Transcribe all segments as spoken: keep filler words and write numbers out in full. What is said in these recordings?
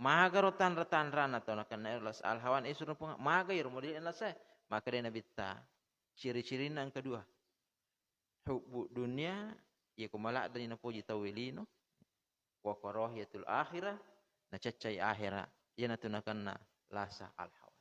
Magaro tanra-tanrana tau nakenna ero lasa al-hawan, isuro Puang, maga iro model lasa. Maka de Nabitta, ciri-cirinna engka dua. Hubbu dunia, iya ko maladdani napoji tau lino, wa karahiyatul akhirah, nacaccai akhirah, iyanatu nakenna lasa al-hawan.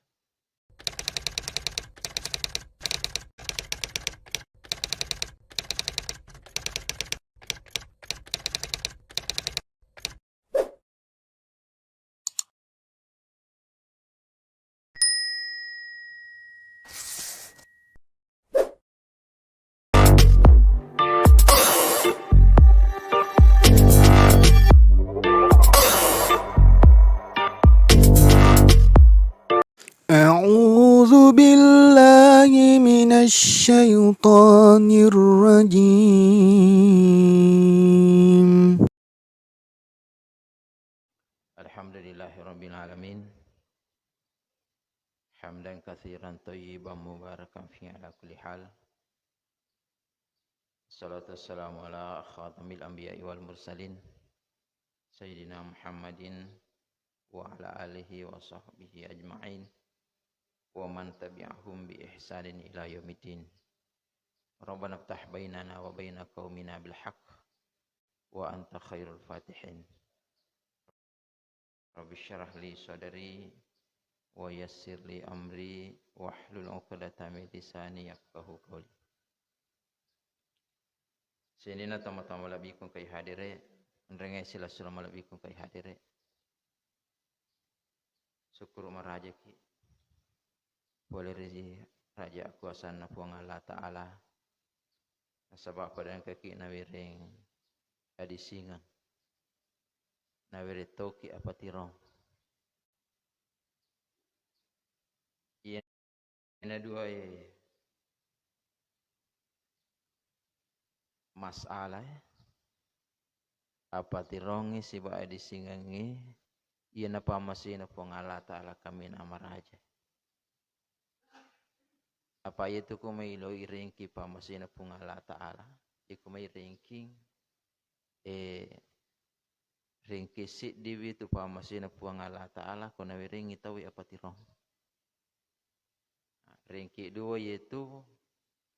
أعوذ بالله من الشيطان الرجيم. الحمد لله رب العالمين. حمدا كثيرا طيبا مباركا فيه على كل حال. الصلاة والسلام على خاتم الأنبياء والمرسلين سيدنا محمد وعلى آله وصحبه أجمعين ومن تبعهم بإحسان إلى يوم الدين. ربنا افتح بيننا وبين قومنا بالحق وأنت خير الفاتحين. رب اشرح لي صدري ويسر لي أمري واحلل عقدة من لساني يفقهوا قولي. Sininna tama-tama malebbiku engka hadere, enrengnge silessureng malebbiku engka hadere. Sukkuru marajaki pole ri raja kuasanna Puang Allah Ta'ala, nasaba pada engkaki nawereng adisingeng, nawereng toki apatirong. Iyana duae masalae, apatirongngi sibawa adisingengngi, iyana pammasena Puang Allah Ta'ala kaminang maraja. Apa iyatu ko mailoi ringki pammasena Puang Allah Ta'ala, iko mai ringking, eh, ringki siddiwi tu pammasena Puang Allah Ta'ala, ko nawerengngi tauwe apatirong. Ringki dua iyatu,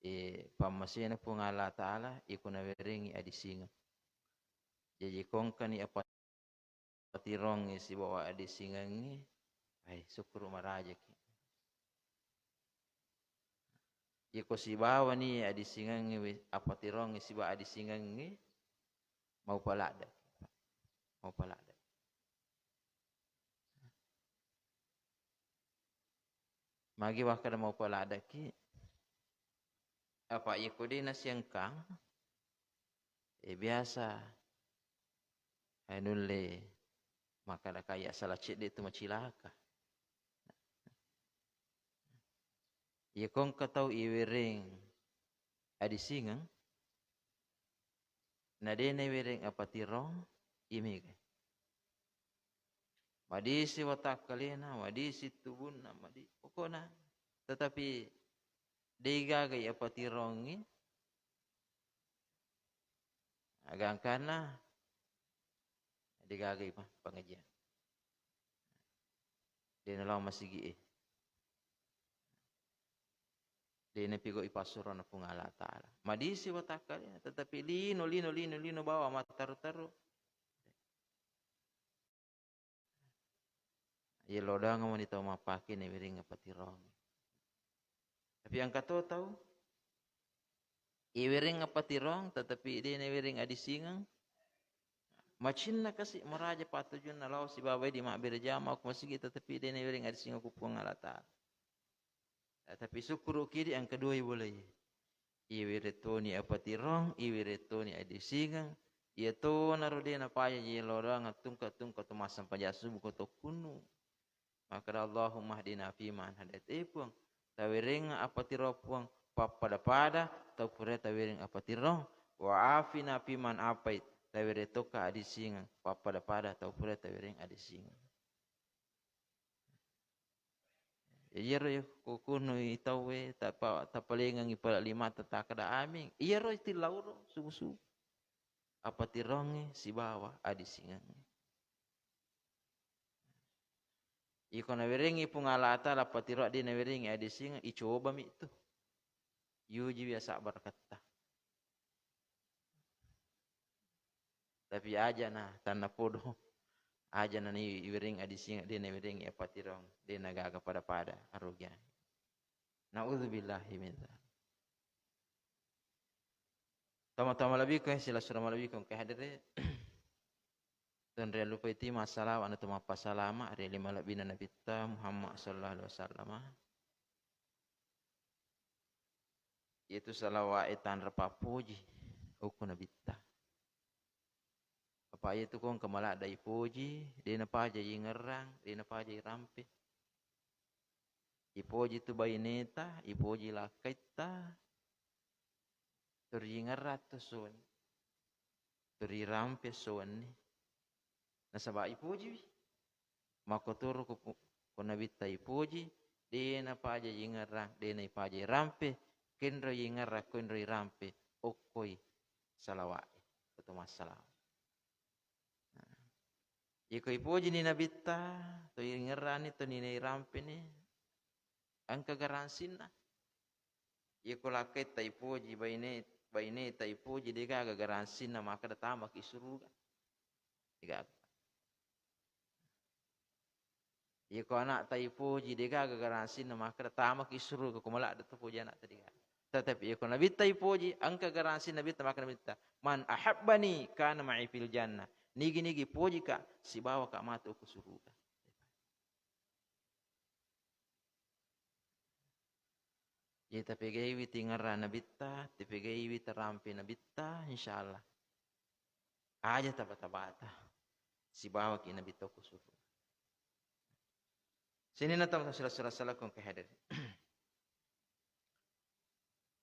eh, pammasena Puang Allah Ta'ala, iko nawerengngi adisingeng. Jaji kongkani apa- Apatirongngi sibawa adisingengngi, ai, sukkuru marajaki. Iko sibawani adisingengngi, apatirongngi sibawa adisingengngi, maupa ladde. Maupa ladde. Magi wakkada maupa laddeki, apa iko de nasiengkang, eh, biasa, eh, nulle makkada kaya sala cedde tu macilaka. Iya ko engka tau iwereng adisingeng, na de naiwereng apatirong, iya mega. Madisi watakkalena, madisi tubunna, madi-, pokokna, tetapi de gaga iya apatirongngi, agangkanna de gaga ipa-, pangajian. De nalao masigi e. De napigau ipassurona Puang Allah Ta'ala. Madisi watakkalena, tetapi lino, lino, lino, lino bawa mattaru-taru. Yello doang mani tau mappake nawereng apatirong. Tapi engka to tau iwereng apatirong, tetapi de nawereng adisingeng. Macinna kasi maraja patujunna lao sibawa di mabbere jama ko masigi, tetapi de nawereng adisingeng ku Puang Allah Ta'ala. Eh, tapi sukkuruki di engka dua bolai. Iwere toni apatirong, iwere toni adisingeng. Iya tonaro de napaja je lorang tungka-tungka to massempajang subuh ko to kunnu. Makkada, "Allahumma hdina fiman hadait." Eh, Puang, tawereng apatirong, Puang, pappada-pada tau pura tawereng apatirong. Wa afina fiman afait, tawereng tokka adisingeng, pappada-pada tau pura tawereng adisingeng. Iyaro kukunui tauwe, tapa-, tapalengengi pala limata takkada amin. Iyaro tillauro subu-subu. Apatirongngi sibawa adisingengngi. Iko nawerengngi Puang Allah Ta'ala patiro de nawerengngi adising, icobami tu. Yujiwi asabbaraketta. Tapi ajana tanna podo. Ajana ni iwereng adising, de nawerengngi apatirong, de nagaga pada-pada arugiang. Naudzubillahi min dzalik. Tama-tama lebih ko, sila sura malebbi ko ke hadere. Tonri lupa itu masalah anu tu mappasalama ri lima lebbina Nabitta Muhammad sallallahu alaihi wasallam. Iyatu salawa'e tanra pappoji okko Nabitta. Apa iyatu ko engka maladda ipoji, de napaja ingerrang, de napaja irampe. Ipoji tu baineta, ipoji lakkaitta, turi ingerrang tu suwenni, turi rampe suwenni. Nasaba ipojiwi. Makkotoro ko, ko Nabitta ipoji, de napaja ingerrang, de naipaja irampe, kenro ingerrang, kenro irampe, okkoi salawa'e, oto massalama. Nah, iko ipojini Nabitta, to ingerrani, to nina irampeni, engka garansinna. Iko lakkaitta ipoji, baine, baineta ipoji, degaga garansinna makkeda tamaki suruga. Degaga. Iko anakta ipoji, degaga garansinna makkeda tamaki suruga ko maladde to poji anakta, degaga. Tetapi iko Nabitta ipoji, engka garansi Nabitta, makkeda Nabitta, "Man ahabbani kana ma'i fil jannah." Nigi-nigi pojika, sibawaka matu ko suruga. Jadi tapegaiwi tingerra Nabitta, tapegaiwi tarampe Nabitta, insyaallah aja tabata-bata sibawaki Nabitta ko suruga. Sininna tau sila-sila salakung ke hadere.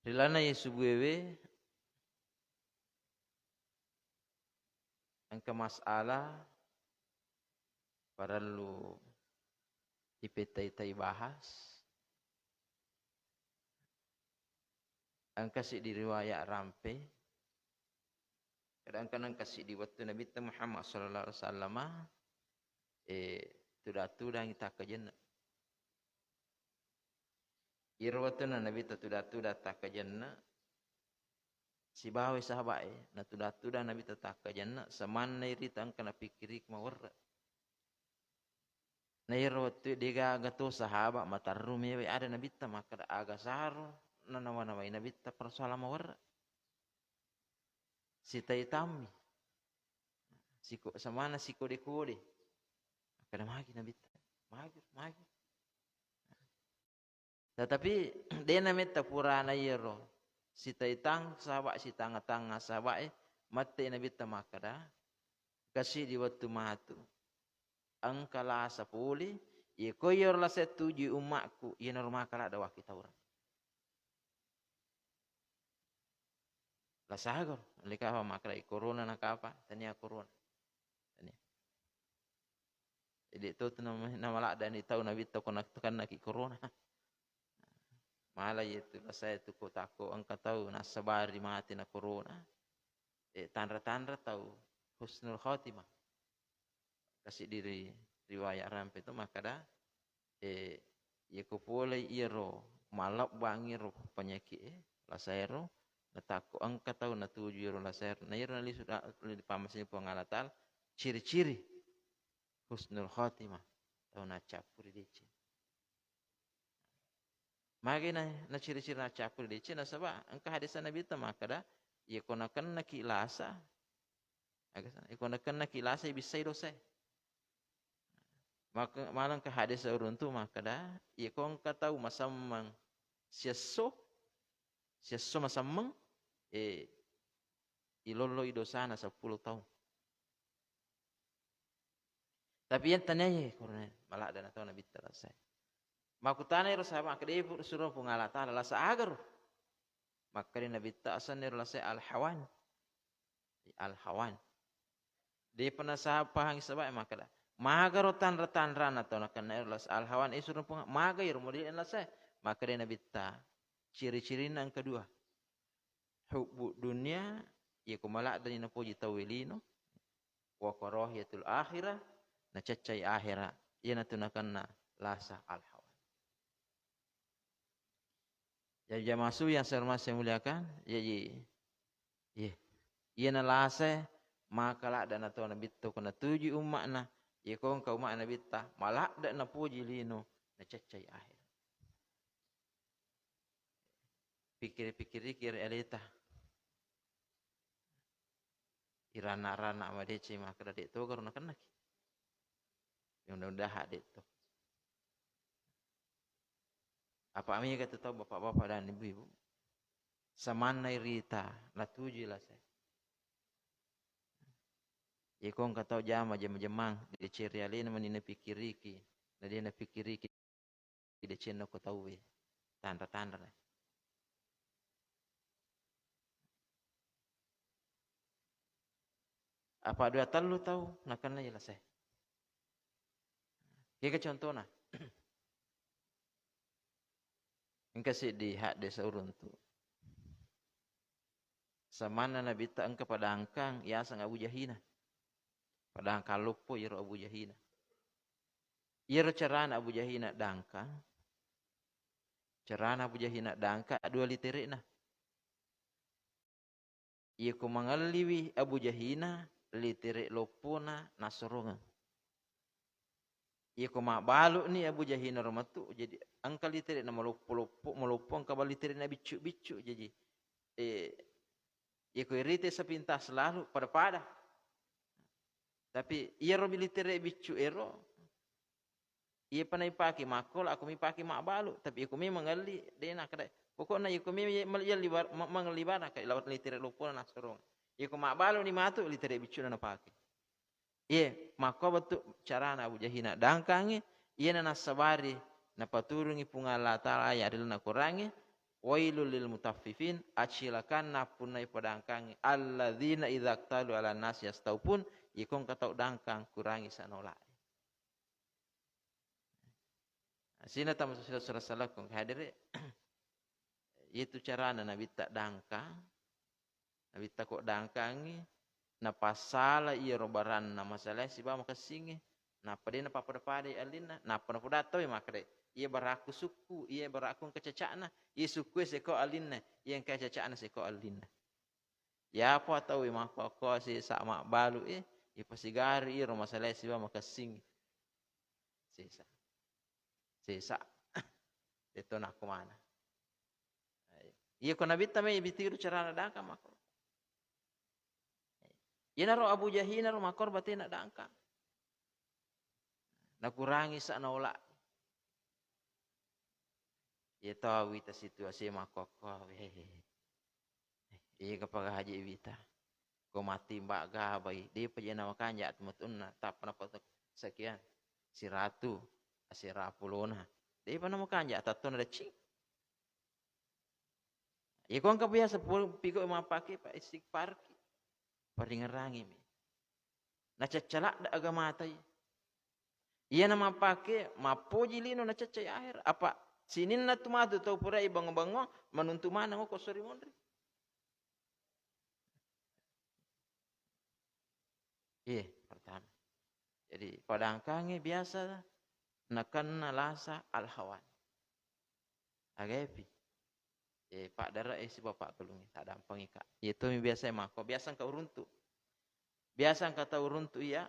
Rilana ye subuewe, engka masalah parellu ipettai-tai bahas. Engka siddi riwaya rampe, kadang-kadang engka siddi wettu Nabitta Muhammad sallallahu alaihi wasallam, eh, tudang-tudangi takkajenna. Iyaro wettunna Nabitta tudang-tudang takkajenna, sibawai sahaba'e, natudang-tudang Nabitta takkajenna, samanna irita engka napikkiriki mawerre. Na iyaro wettu degaga to sahaba matarru mewai ada Nabitta makkeda, "Aga saro nanawa-nawai Nabitta persoalan mawerre?" Sitaitammi. Siko-, samana sikode-kode. Makkeda, "Magi Nabitta? Magi, magi." Tetapi de nametta purana iyaro sitaitang sahaba, sitanga-tanga sahabae, mette Nabitta makkeda, "Kasi di wettu matu engka lasa pole, ye ko iyaro lasa tuju ummakku, iyanaro maka ladda wakkitaureng." Lasa aga ro, leka apa makkeda corona nakapa, tania corona. Tania. Jadi to tu nama, nama ladda ni tau Nabitta ko nak-, kennaki corona. Mala yetu lasa yetu ko takko engka tau nassabari mati na corona. Eh, tanra-tanra tau husnul khotimah. Kasi diri riwayat rampe tu makkeda, eh, yeko pole iyaro malebbangi ro penyakit, eh, lasaero, natakko engka tau natuju iyaro lasaero. Na iyaro nalisu da-, dipamasini Puang Allah Ta'ala, ciri-ciri husnul khotimah, tau nacappuri deceng. Magi na, na ciri-ciri nacappuri deceng, nasaba engka hadis Nabitta makkeda, yeko nakennaki lasa, aga sa-, yeko nakennaki lasa, ibissai dosae. Maka, malengka hadis uruntu makkeda, yeko engka tau masemmeng siesso, siesso masemmeng, eh, ilolloi dosana seppulo taung. Tapi iyeng taniaye korona, maladda na tau Nabitta lasae. Makkutanai ro sahabat, makkeda, "Eh, pu-, suro Puang Allah Ta'ala, lasa aga ro?" Makkeda Nabitta, "Asenna ro lasae Al-Hawan." Al-Hawan. Depa nasahabat pahangi sahabat makkeda, "Maga ro tanra-tanrana tau nakenna ero lasa Al-Hawan, eh, suro Puang, maga iro model lasae?" Makkeda Nabitta, "Ciri-cirinna engka dua." Hubbu dunia, yeko maladdani napoji tauwe lino, wa karahiyatul akhirah, nacaccai akhirah. Iyanatu nakenna lasa al-hawan. Jadi jamaah subuh yang saya hormati, saya muliakan, jadi, iya, iyana lasa maka ladda na to Nabitta ko natuju umma'na, iya ko engka umma'na Nabitta, maladda napoji lino, nacaccai akhir. Pikir-pikiriki ri aleta. Irana-rana madeceng makkeda de' to garo nakennaki. Mudah-mudahan de' to. Apa mega tu tau bapak-bapak dan ibu-ibu. Samanna irita, natuju lasa. Iko engka tau jama jama-jamang, deceng ri alena mani napikkiriki, na de' napikkiriki decenna ko tauwe. Tanra-tanra. Apa dua tellu tau nakenna iya lasa. Kega contona. Engka seddi haddesa uruntu. Samanna Nabitta engka padangkang yaseng Abu Jahina. Padangkang loppo iyaro Abu Jahina. Iyaro carana Abu Jahina dangkang. Carana Abu Jahina dangkang dua litere'na. Iya ko mangelliwi Abu Jahina, litere loppona nasorongeng. Iya ko mabbalu'ni Abu Jahina ro matu, jadi engka litere'na maloppo-loppo, maloppo engka bal litere'na biccu-biccu. Jadi, eh, iya ko irite sepintas lalu pada-pada. Tapi iyaro litere biccu ero, Iya pa naipake makkola, ako mipake mabbalu, tapi iko memang elli, de' nakkeda. Pokokna iko memang ye-, mal-, yelli bar-, ma-, mangelli barang, ka lao litere loppona nasorong. Iko mabbaluni matu, litere biccuna napake. Iye, makko bettu carana Abu Jahina dangkangnge, iyana nassabari napaturungi Puang Allah Taala ayat ri lalenna Korangnge, "Wailul lil mutaffifin", acilakanna punna ipadangkangnge, "alladzina idza iktalu 'alan nasi yastawfun", iko engka tau dangkang kurangi sanola'e. Sina tama sura-, sura-, salakko hadere. Itu carana Nabitta dangkang. Nabitta ko dangkangngi, napassala iyaro baranna masalae sibawa makessingnge. Nappa de' napapada-padai allinna. Nappa napoda tauwe makkeda, "Iya barakku sukku, iya barakku engka caca'na, iya sukkue seko allinna, iya engka caca'na seko allinna." Yapa tauwe makkokkoe sesa mabbalu e, ipasigari iro masalae sibawa makessing. Sesa. Sesa. De'to nakko mana. Iya ko Nabitta mai bitiru carana dangkang makko. Iyanaro Abu Jahina ro makkoro batena dangkang. Nakurangi sa naola. Iya tau wita situasi makkokko, weh. Iya, kapagaji wita. Ko mati mbak gabai, de'pa je namakanja tu matunna, tappa napatek sekian, siratu, asera pulona. De'pa namakanja, tattona decing. Iko engka biasa pu-, piko mappake pa istighfarki. Paringerangimi. Nacacca ladde agamatai. Iyana mappake, mappoji lino nacaccai ahera. Apa sininna tu matu tau purai bango-bango, manuntu maneng okko sori monri. Iya, pertama. Jadi, padangkangnge biasa nakenna lasa al-hawan. Agaepi. Eh, paddare e sibawa paggalungnge, taddampengika. Iyatomi biasa makko, biasa engka uruntu. Biasa engka tau uruntu iya,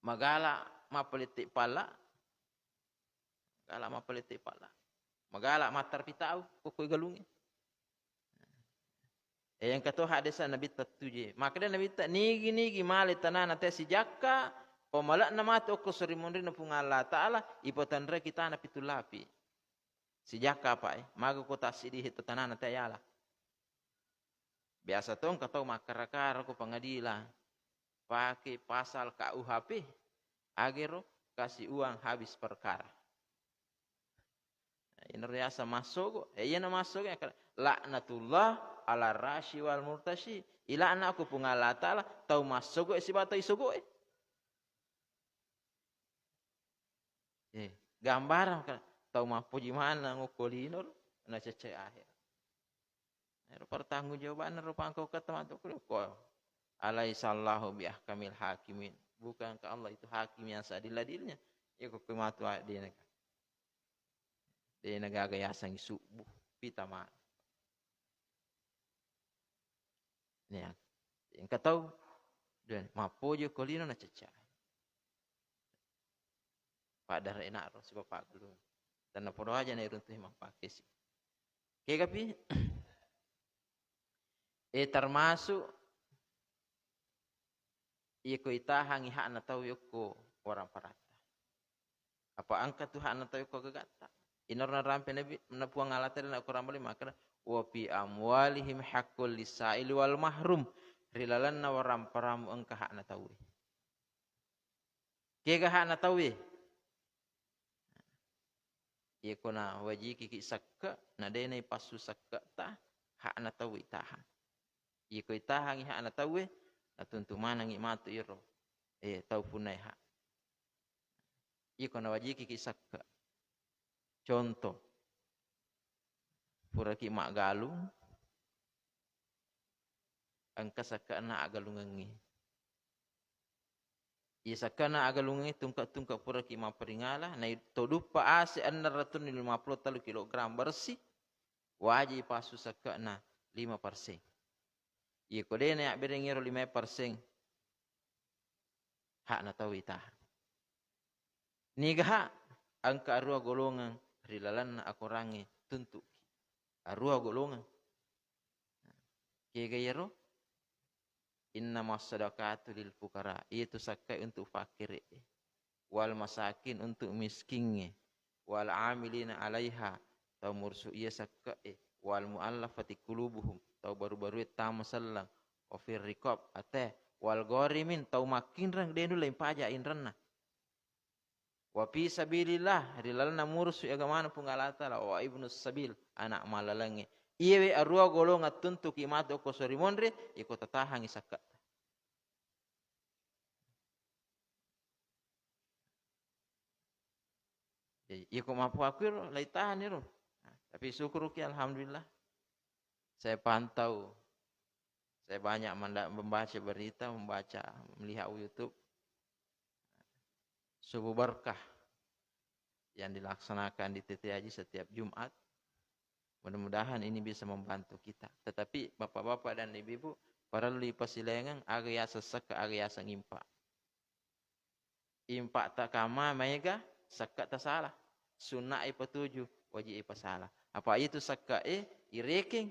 magala mappalitte palla, magala mappalitte palla, magala mattarpi tau, kokko galungnge. Eh, engka to hadesa Nabitta tuje. Makkeda Nabitta, "Nigi-nigi male tanana te sijakka, pamale'na matu okko sori monrinna Puang Allah Taala, ipatenreki tana pitu lapi." Sijakka apa e? Maga ko tassidi hetto tanana te yala. Biasa to engka tau makkara-kara ko pengadilan. Pake pasal K U H P. Agero kasi uang habis perkara. Inaro yaseng massogo. Eh, iyana massogo, laknatullah ala rashi wal murtashi. Ilakna ko Puang Allah Taala tau massogo e sibawa tau isogo e. Eh, gambarang ka tau mappoji maneng okko lino ro, nacaccai ahera. Ero pertanggungjawabanna ro pangkauketta matu ko, "Alaisallahu bi ahkamil hakimin." Bukankah Allah itu hakim yang seadil-adilnya? Iko kui matu a-, de naga. De nagaga yasengngi subbu, pita ma. Nia, engka tau, de, mappoji ko lino na cecca. Paddare enaro sibawa paggulu. Dan napodo aja na iruntuhi mappakesi. Kegapi, eh, termasuk iko itahangi hakna tau yokko waramparatta. Apa engka tu hakna tau yokko gagatta. Inaro narampe Nabi, na Puang Allah Ta'ala na Quran bali makkeda, "Wa fi amwalihim haqqul lisaili wal mahrum." Ri lalenna waramparamu engka hakna tauwe. Kega hakna tauwe? Iyako nawajikiki sakke, na de naipassu sakketa, hakna tauwe itahang. Iyako itahangi hakna tauwe, natuntu manengngi matu iyaro, eh, tau punnae hak. Iyako nawajikiki sakke. Contoh, puraki maggalung, engka sakke'na agalungengnge. Iya sakke'na agalungengnge tungke-tungke puraki mapparingala, nai-, toduppa ase enneng ratus lima puluh tellu kilogram bersih, waji ipassu sakke'na lima persen. Iya ko de nayabbere ngero lima persen, hakna tau itahang. Niga hak? Engka arua golongang ri lalenna akorangnge tuntuki. Arua golongang. Kega iyaro? Innamas sadaqatu lil fuqara, iyatu sakkae untuk fakkere, wal masakin, untuk miskingnge, wal amilina alaiha, tau murusu iya sakkae, wal muallafati qulubuhum, tau baru-barue tama selleng, wa fir riqab, ate, wal gharimin, tau makkinreng de nulle mpaja inrenna. Wa fi sabilillah, ri lalenna murusu agamana Puang Allah Ta'ala, wa ibnus sabil, anak malalengnge. Iyewe arua golongang tuntuki matu okko sori monri, iko tatahangi sakketta. Jadi, iko mapuakuiro, laitahani ro. Nah, tapi syukuruki, alhamdulillah. Saya pantau, saya banyak menda-, membaca berita, membaca, melihat YouTube. Subuh Berkah yang dilaksanakan di T T Haji setiap Jumat. Mudah-mudahan ini bisa membantu kita. Tetapi bapak-bapak dan ibu-ibu, parellu ipasilengeng aga yaseng sakka, aga yaseng impa. Impa'ta kamma maega, sakka tasala. Sunna ipatuju, wajib ipasala. Apa itu sakka e, irekeng.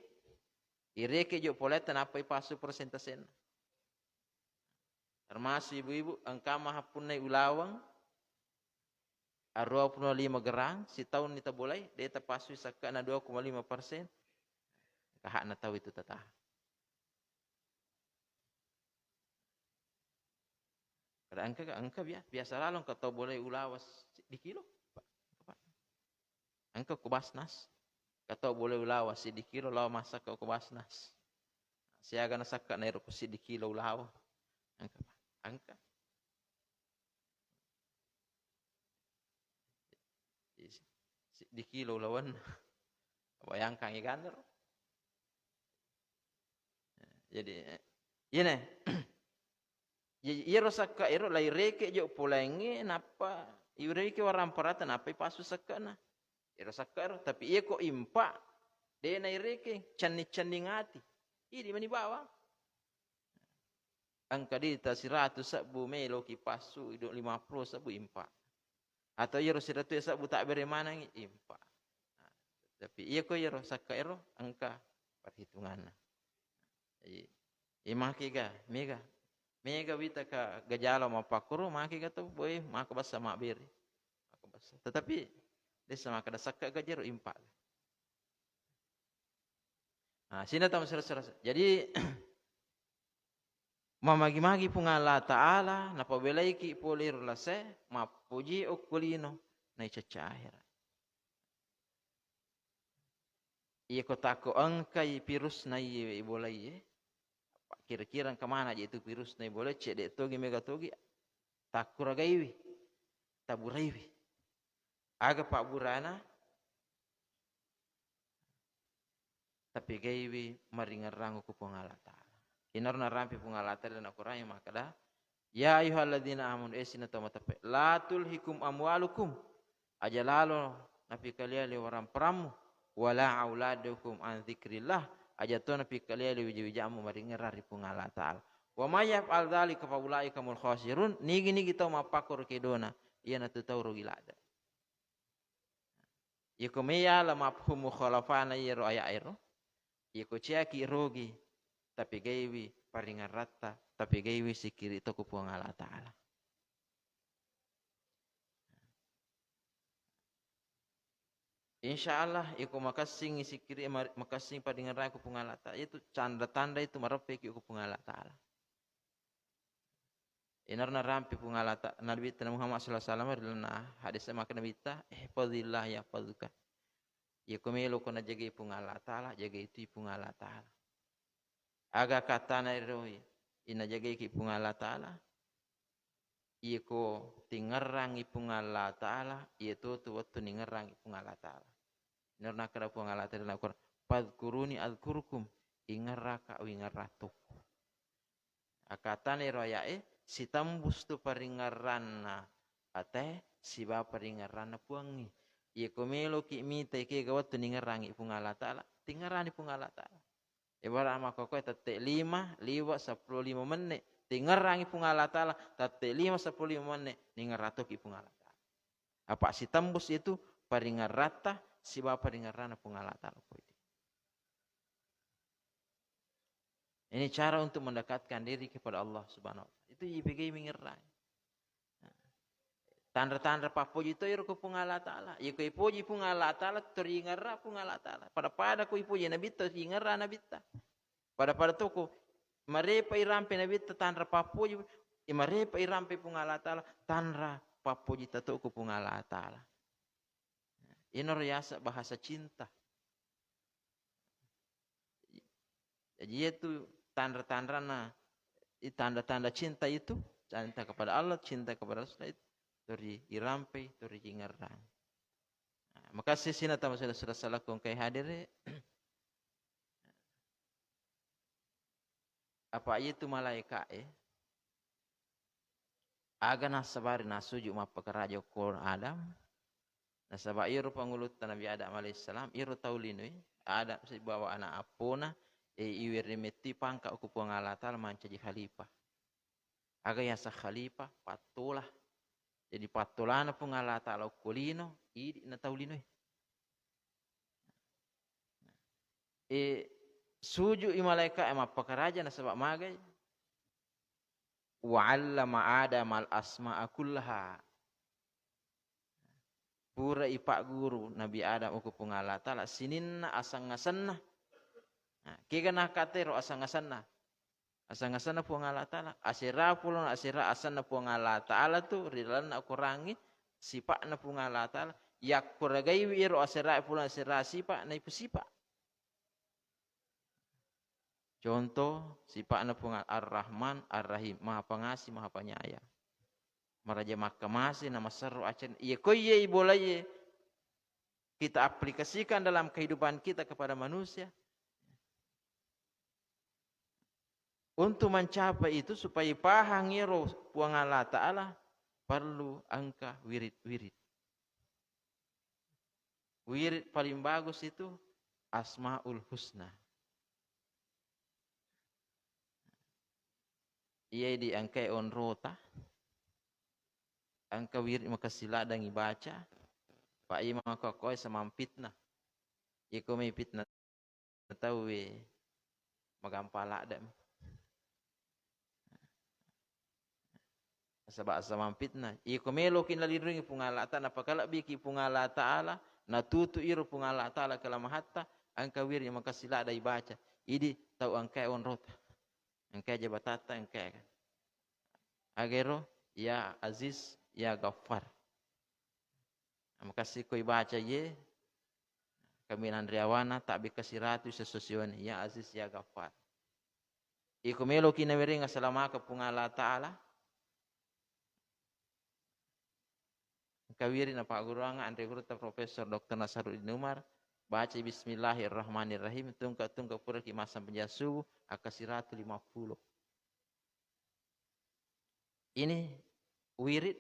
Irekeng jo poletta nappa ipassu persentasenna. Termasuk ibu-ibu, engka maha punnai ulaweng, arua puluh lima gerang, sitaunni tabolai, de tapassui sakkana dua koma lima persen, engka hakna tau itu tataha. Kada engka, engka bia-, biasa lalong engka tau bolai ulaweng siddi kilo. Engka ko Basnas. Engka tau bolai ulaweng siddi kilo lao massakka ko Basnas. Siaga nasakka naero ko siddi kilo ulaweng. Engka, engka. Siddi kilo ulawenna. Bayangkan egana ro. Jadi, eh, iyene. Jadi, iyaro sakka ero laireke jo polaingnge, nappa iureke waramparatta, nappa ipassu sakkana. Ero sakka ero, tapi iya ko impa, de naireke, cenning-cenning ati. Idi mani bawang. Engka dita siratu sebbu meloki passu, ido lima puluh sebbu impa. Atau iyaro siratu sebbu tabbere manengngi, impa. Nah, tapi iya ko iyaro sakka ero, engka perhitunganna. Jadi, iya makega, mega. Mega wita ka gajala mappakkoro, makega to, boe, maka bassa mabbere. Maka bassa. Tetapi, dessa makkeda sakka gajero impa. Nah, sina tau sera-sera. Jadi, mamagi-magi Puang Allah Ta'ala, napabelaiki pole ro lase, mappoji okko lino, naicacca akhirat. Iya ko takko engkai virusna iye bolai e, kira-kira engka mana je itu virusna iye bolai, cedde togi, mega togi, takkuragaiwi, taburaiwi. Aga pabburana? Tapegaiwi maringerrang ku Puang Allah Ta'ala. Inaro narampe Puang Allah Ta'ala na Qur'an makkeda, Ya ayyuhalladzina amanu, eh, sininna tau mateppe, la tulhikum amwalukum, aja lalo napikaliali waramparammu, wala auladukum an dzikrillah, aja to napikaliali wija-wijammu maringerrang ri Puang Allah Ta'ala. Wa may yaf'al dzalika fa ulaika humul khasirun, nigi-nigi tau mappakkoro kedona, iyanatu tau rugi ladde. Iyako meyala mafhum mukhalafana iyaro aya'ero, iyako ciaki rugi, tapegaiwi paringerratta, tapegaiwi sikkiri to ku Puang Allah Ta'ala. Insya Allah, iko makessing sikkiri, ma-, makessing paringerrang ku Puang Allah Ta'ala, itu tanda-tanda itu mareppeki ku Puang Allah Ta'ala. Inaro narampe Puang Allah Ta-, Nabitta Muhammad sallallahu alaihi wasallam ri lalenna hadis maka Nabitta, "Ihfazillah yahfazka." Iyako meloko najagai Puang Allah Ta'ala, jagai tu Puang Allah Ta'ala. Aga katana ero inajagaiki Puang Allah Ta'ala? Iyako tingerrangi Puang Allah Ta'ala, iyatu tu wettu ningerrangi Puang Allah Ta'ala. Inaro nakkeda Puang Allah Ta'ala, "Fadzkuruni adzkurkum," ingerraka, uingerrang tokku. Akkatana ero aya'e, sitembus tu paringerranna atae sibawa paringerranna Puangnge. Iyako meloki mitai kega wettu ningerrangi Puang Allah Ta'ala, tingerrani Puang Allah Ta'ala. Ibarat makkokkoe tette lima, liwe seppulo lima menne, tingerrangi Puang Allah Ta'ala, tette lima, seppulo lima menne, ningerrang toki Puang Allah Ta'ala. Apa sitembus itu paringerratta sibawa paringerranna Puang Allah Ta'ala. Ini cara untuk mendekatkan diri kepada Allah Subhanahu wa Ta'ala. Itu ipegai mengerang. Tanra-tanra pappoji to iro ku Puang Allah Ta'ala. Iko ipoji Puang Allah Ta'ala, to ringerra Puang Allah Ta'ala. Pada-pada ku ipoji Nabitta, ringerra Nabitta. Pada-pada to ku marepa irampe Nabitta tanra pappoji, i marepa irampe Puang Allah Ta'ala, tanra pappoji tato ku Puang Allah Ta'ala. Inaro yaseng bahasa cinta. Jadi, iyatu tanra-tanrana, i tanda-tanda cinta itu, cinta kepada Allah, cinta kepada Rasulullah itu, tori irampe, tori ingerrang. Nah, makasih sina tama sudah, sudah salah kong kai hadire. Apa itu malaika e? Aga nassabari nasuju mappakaraja okko Adam? Nasaba iyaro pangulutta Nabi Adam alaihissalam, iyaro tau linoe, Adam sibawa ana appona, e, iwereng metti pangka okko Puang Allah Ta'ala mancaji khalifah. Aga yaseng khalifah? Pattola. Jadi pattolana Puang Allah Ta'ala okko lino, idi na tau linoe. E, suju i malaika e mappakaraja nasaba magai? Wa 'allama Adam al-asma'a kullaha. Pura ipagguru Nabi Adam okko Puang Allah Ta'ala sininna aseng-asenna. Nah, kega nakatero aseng-asenna? Aseng-asenna Puang Allah Ta'ala. Asera pulona asera asenna Puang Allah Ta'ala tu ri lalenna Korangnge, sipa'na Puang Allah Ta'ala. Yakkuragaiwi ero asera pulona asera sipa, naipusipa. Contoh, sipa'na Puang Ar-Rahman, Ar-Rahim, Maha Pengasih, Maha Penyayang. Maraja makkamase, namaserro acan. Iya ko iya ibolaye kita aplikasikan dalam kehidupan kita kepada manusia. Untuk mencapai itu, supaya pahang ero Puang Allah Ta'ala, perlu engka wirid-wirid. Wirid paling bagus itu Asmaul Husna. Iya di engkae onrota, engka wirid makessing ladang ibaca, pa iya makkokkoe samang fitnah. Iko mai fitnah tauwe, magampang ladde'mi. Nasaba samang fitnah. Iko meloki nalindungi Puang Allah Ta'ala, napakalebbiki Puang Allah Ta'ala, natutu iro Puang Allah Ta'ala kelemahatta, engka wirid makessing ladang ibaca. Idi tau engkae onrota, engkae jabatatta, engkae. Agero, ya Aziz, ya Ghaffar. Makessing ko ibaca ye, kaminang riawana, tabbi kasiratu sesosione, ya Aziz, ya Ghaffar. Iko meloki nawereng asalamakeng Puang Allah Ta'ala, engka wirid napagguruang anre gurutta Profesor Doktor Nasaruddin Umar, baca Bismillahirrahmanirrahim, tungke-tungke puraki massempajang subuh, akkasiratu lima puluh. Ini wirid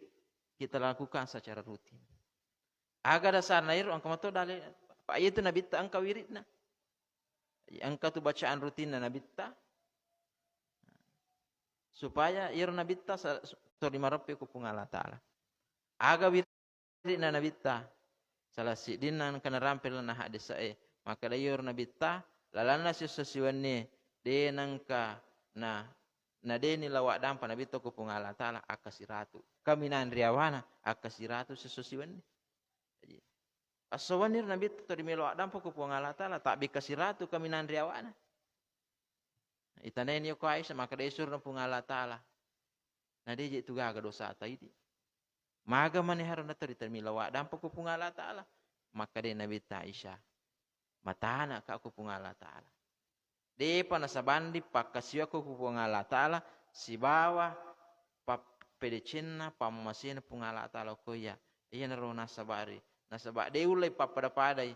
kita lakukan secara rutin. Aga dasarna iro, engka mato dalil, Pak, itu Nabitta engka wiridna. Engka tu bacaan rutinna Nabitta. Supaya iro Nabitta sa-, tori mareppi ku Puang Allah Ta'ala. Aga wiridna Nabitta? Salah siddinna engka narampe lalenna hadisa'e. Makkeda iyaro Nabitta, lalenna siesso siwennie, de nengka na, na de ni lao addampa Nabitta ku Puang Allah Ta'ala, akkasiratu. Kaminang riawana, akkasiratu siesso siwenni. Jadi, esso wenni ro Nabitta tori melo addampa ku Puang Allah Ta'ala, tabbi kasiratu kaminang riawana. Itanai ni ko Aisyah, makkeda isurna Puang Allah Ta'ala. Na de je tu gaga dosata idi. Maga mani haruna tori termi lao addampa ku Puang Allah Ta'ala. Makkeda Nabitta Aisyah, matana ka ku Puang Allah Ta'ala. Depa nasabandi pakkasiwiakku ku Puang Allah Ta'ala sibawa pappedecenna pammasena Puang Allah Ta'ala ko iya. Iyanaro nasabari. Nasaba de ullei pappada-padai.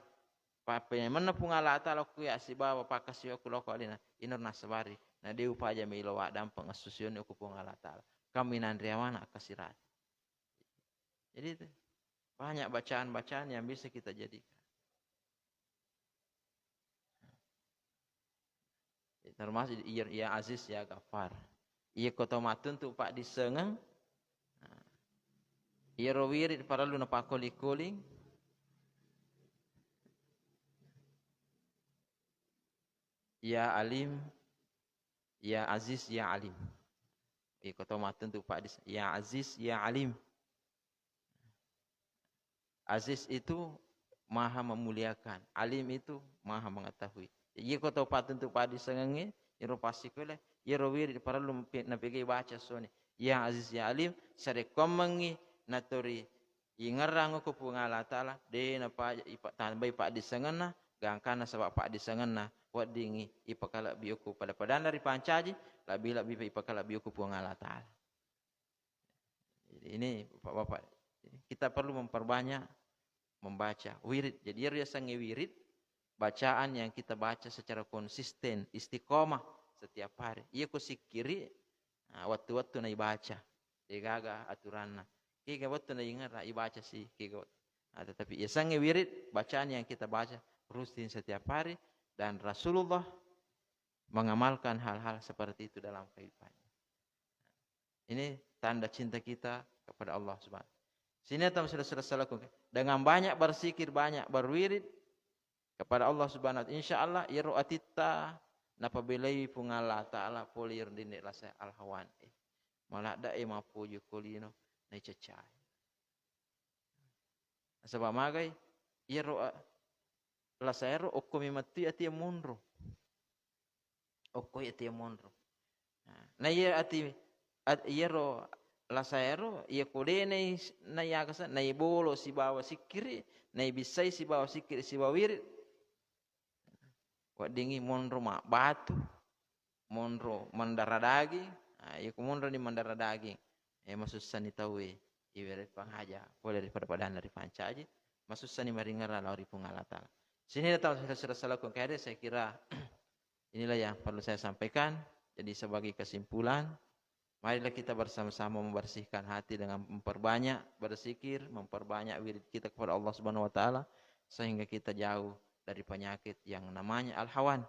Pappenemenna Puang Allah Ta'ala ko iya sibawa pakkasiwiakku lao ko alena. Inaro nasabari. Na de upaja melo addampeng esso siwenni ku Puang Allah Ta'ala. Kaminang riawana akkasiratu. Jadi itu banyak bacaan-bacaan yang bisa kita jadikan. Termasuk iya, iya Aziz, ya Ghaffar. Iya ko tau mattuntu paddissengeng. Nah, iyaro wirid parellu napakkoli-koli. Ya Alim, ya Aziz, ya Alim. Iya ko tau mattuntu paddis-, ya Aziz, ya Alim. Aziz itu Maha Memuliakan, Alim itu Maha Mengetahui. Jadi, iya ko tau pattuntu paddissengengnge, iyaro passikola, iyaro wirid parellu mpe-, napegai baca sone. Ya Aziz, ya Alim, sarekkoammengngi natori ingerrang ko Puang Allah Ta'ala, de napa ipa-, tambai paddissengenna, gangkanna saba paddissengenna weddingngi ipakalebbi okko pada-padanna ripancaji, lebbi-lebbi ipakalebbi okko Puang Allah Ta'ala. Jadi ini, Bapak-bapak, kita perlu memperbanyak membaca wirid. Jadi, iyaro yasengnge wirid, bacaan yang kita baca secara konsisten, istiqomah setiap hari. Iya ko sikkiri, nah, wettu-wettu naibaca. Degaga aturanna. Kega wettu naingerra ibaca si, kega wettu. Nah, tetapi yasengnge wirid, bacaan yang kita baca rutin setiap hari, dan Rasulullah mengamalkan hal-hal seperti itu dalam kehidupannya. Ini tanda cinta kita kepada Allah Subhanahu. Sini teman sudah, sudah salaku. Dengan banyak berzikir, banyak berwirid kepada Allah Subhanahu wa Ta'ala, insya Allah iyaro atitta napabelai Puang Allah Ta'ala pole iyaro dende rasa alhawan. Eh, maladda e mappoji ko lino naicacai. Nasaba magai iyaro, a, lasa ero okko memettui ati monro. Okko iya ati monro. Nah, na iya ati, at-, iyaro lasa ero, iya ko de nai, nai akasa, nai bolo sibawa sikkiri, nai bissai sibawa sikkiri, sibawa wirid. Weddingngi monro mabbatu, monro mendara daging. Nah, iya ko monro ni mendara daging, eh, masussani tauwe iwere pangaja, pole pada-padanna ripancaji, masussani maringerra lao ri Puang Allah Ta'ala. Sini datang sudah, sudah salaku kede, saya kira inilah yang perlu saya sampaikan. Jadi, sebagai kesimpulan, marilah kita bersama-sama membersihkan hati dengan memperbanyak berzikir, memperbanyak wirid kita kepada Allah Subhanahu wa Ta'ala, sehingga kita jauh dari penyakit yang namanya al-hawan,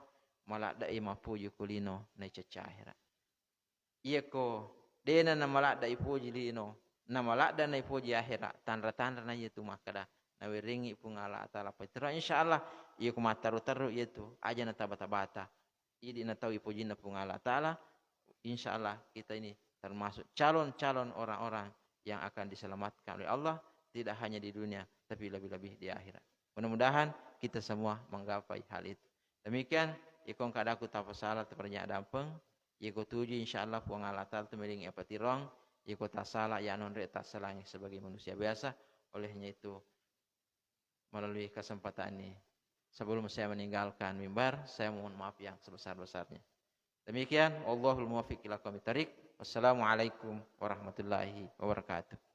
maladda e mappoji ko lino naicacca ahera. Iya ko dena namaladda ipoji lino, namaladda naipoji ahera, tanra-tanra na iya tu makkeda, nawerengi Puang Allah Ta'ala paitero. Insya Allah, iya ko matteru-teru iya tu, aja natabata-bata. Idi natau ipojinna Puang Allah Ta'ala, insya Allah kita ini termasuk calon-calon orang-orang yang akan diselamatkan oleh Allah, tidak hanya di dunia, tapi lebih-lebih di akhirat. Mudah-mudahan kita semua menggapai hal itu. Demikian, iko engka adaku tapasala, tapernya dampeng, iko tuju, insya Allah Puang Allah Ta'ala tu melingi apa tirong, iko tasala, ya nonre tasalangi sebagai manusia biasa. Olehnya itu, melalui kesempatan ini, sebelum saya meninggalkan mimbar, saya mohon maaf yang sebesar-besarnya. Demikian, wallahul muwaffiq ila aqwamit thariq. Wassalamualaikum warahmatullahi wabarakatuh.